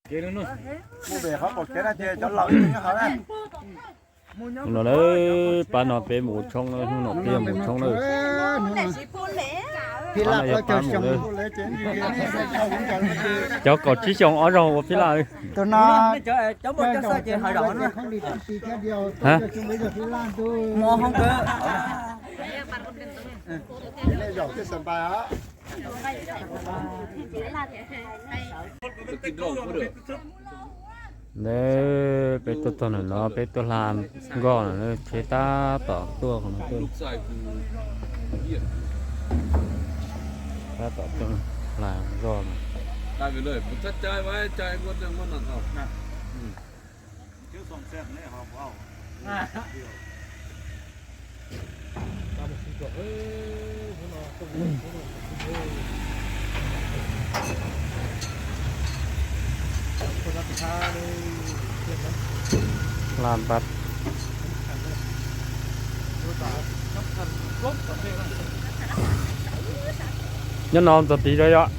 Hnub no na, pab no peb mus ua tshoob na, hnub no peb mus ua tshoob na. Pab no yog pab mus na. Cov kaum tsib xyoo ob zaug ua phij laj. Peb tuaj txog ntawm no peb tuaj hla nkoj no, tsheb tab tom tuaj qhov no tuaj. Tab tom tuaj hla nkoj no. Hla npab. Nyob no ntxog tid rau yom.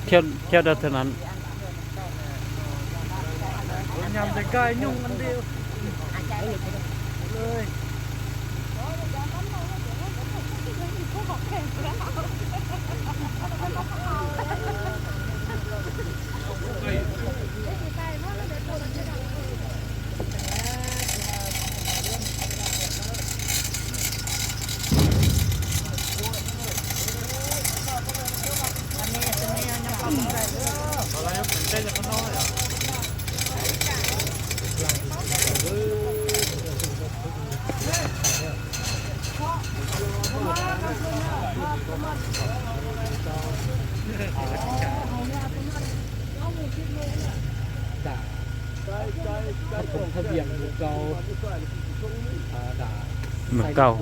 Thiab, thiab rau thib no. Mus kauj.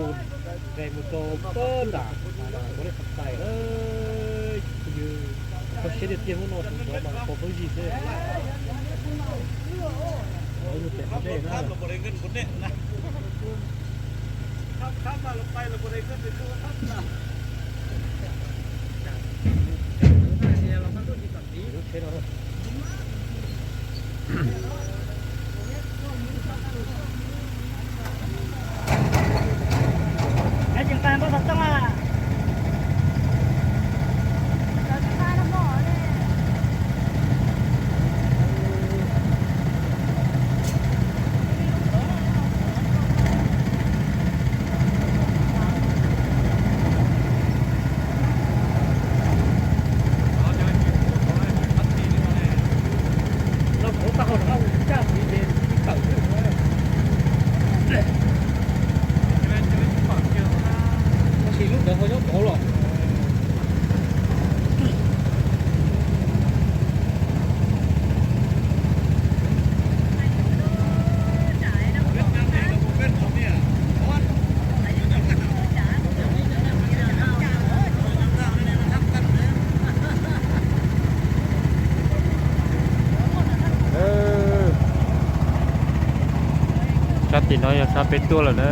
Sab tim no yog sab peb tuaj lawm na,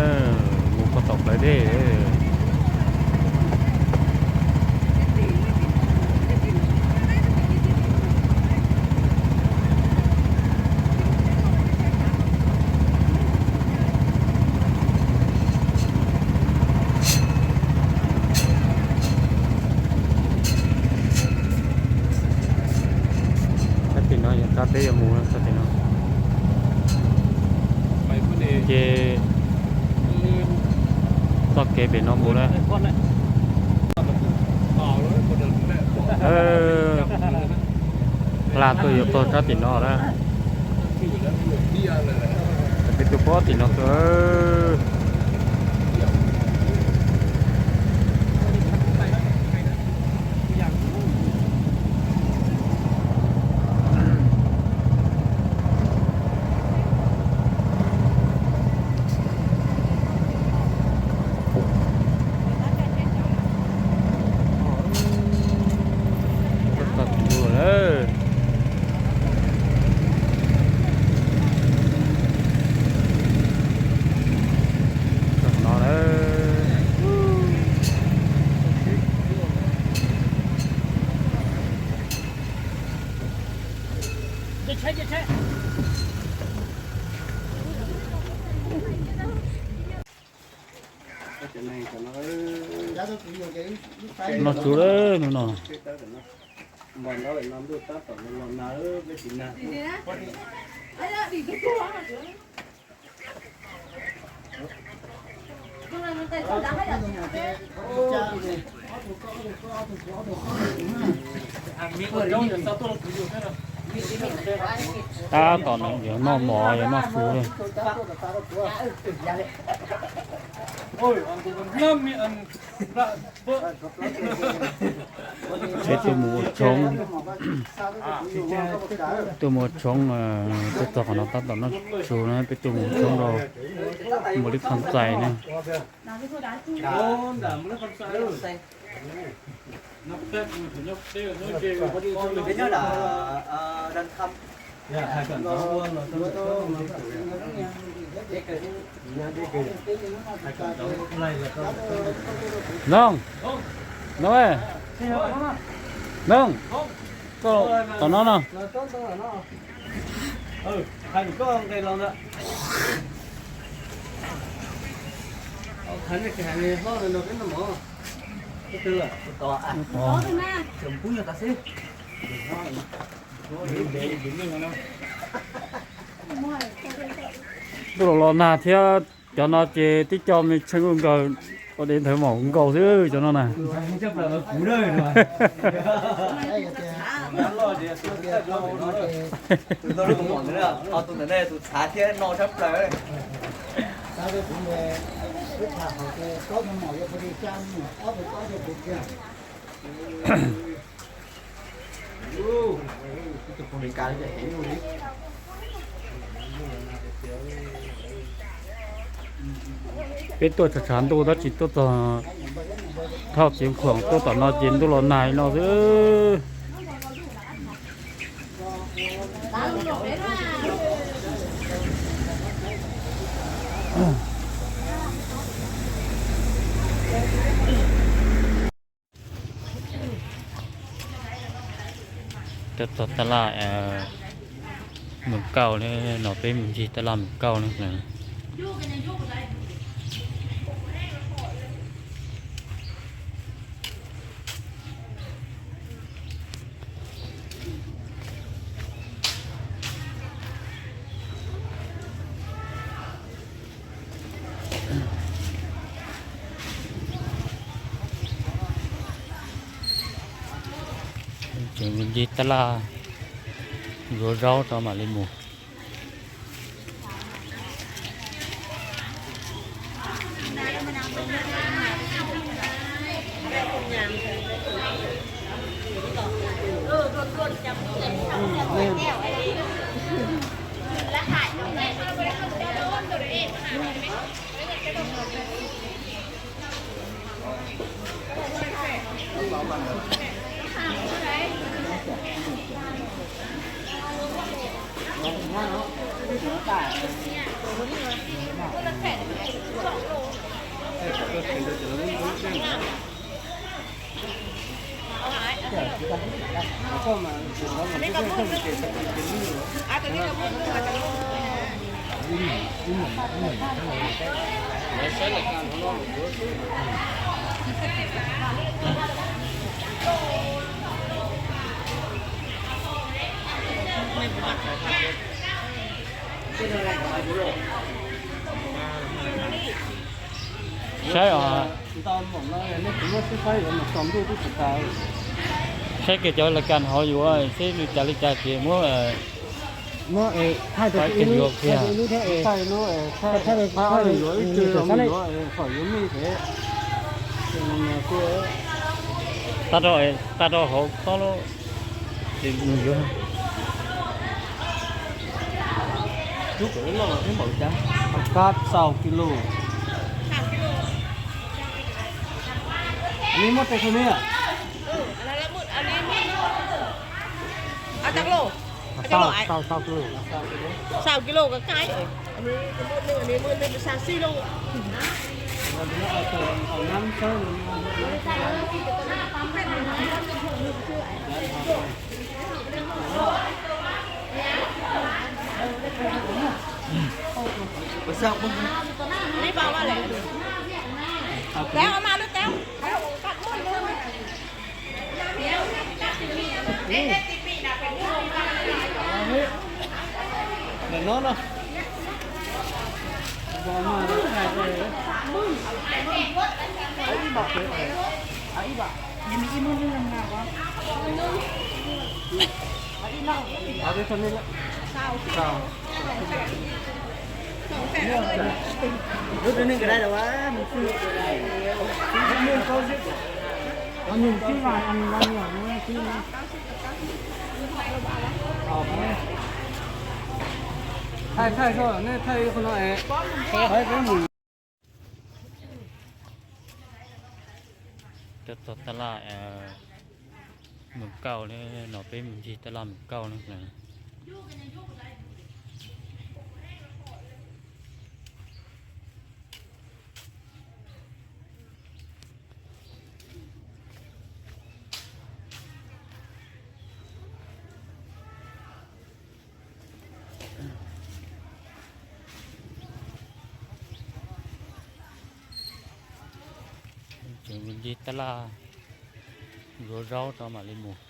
mus puag tom plawv dej. Sab tim no yog sab peb yuav mus sab tim no. Ces txoj kev pem no mus na. Hla tuaj yuav txog sab tim no na. Peb tuaj pob tim no tuaj. Noj su lawm hnub no. Tab tom no yuav noj mov yuav noj su li. Peb tuaj mus ua tshoob, tuaj mus ua tshoob, tuaj txog qhov no tab tom noj su na, peb tuaj mus ua tshoob rau Mos Lis Khon Xais na. Noog, Noog, Noog, koj tom no no. Ntuj los los nag thiab, cov no ces tib co me tsheej ua nkaus, ua dej ntawd mam nkaus xwb cov no na. Peb tuaj tshav tshav ntuj tab sis tuaj txog thaj txiv khuam tuaj tom no ces ntuj los nag li no xwb. Tuaj txog taj laj Mus Kauj ne, no peb mus ncig taj laj Mus Kauj ne. Tseem ncig taj laj yuav zaub rau mam li mus. Saib os, saib kiag cov laj kas hauv yuav seb nws cas li cas ces muab thaij yuav kiag. Tag rau, tag rau hauv txob lub ces nws yuav. Kab xaus kis lus. Muab tej xu ni. Xaus kis lus koj kaib. Tau mas lub tau. Ntawm no no. Lub rau nej nkawd dai los, thaij thaij, nej thaij qhov no es peb mus. Cov tog taj laj mus kauj ne, no peb mus ncig taj laj mus kauj ne. Tseem mus ncig taj laj, yuav zaub rau mam li mus.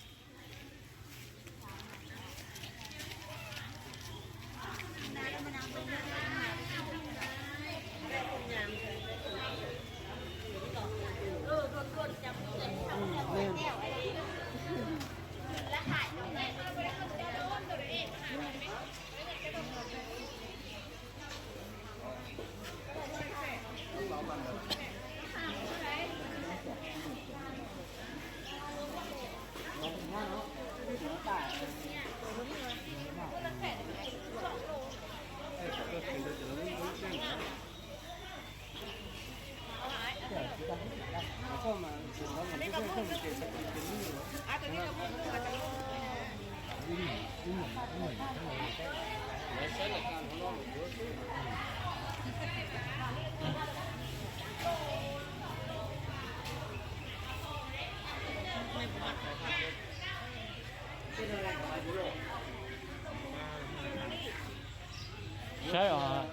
Saib os,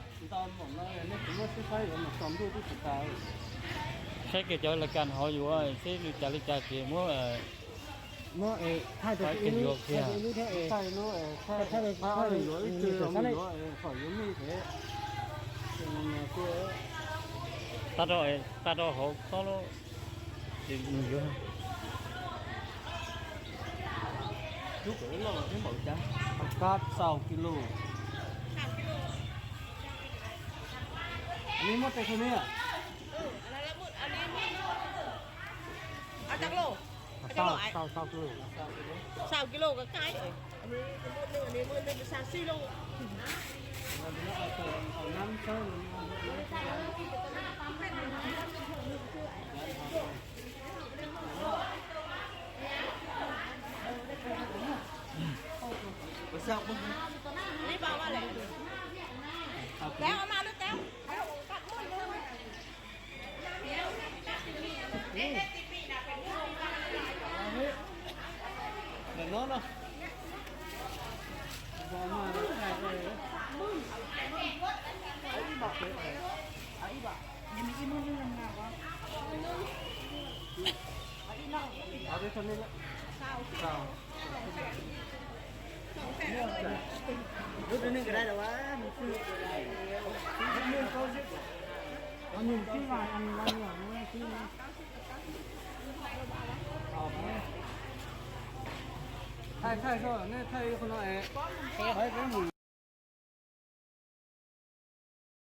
saib kiag cov laj kas hauv yuav seb li cas li cas ces muab thaij rau kws yuav kiag. Tag rau, tag rau hauv txhob lub, ces nws yuav. Kab xaus kis lus. Muab tes tus niam. Xaus kis lus. Ntawm no no. Thaij thaij, nej thaij qhov no es peb mus.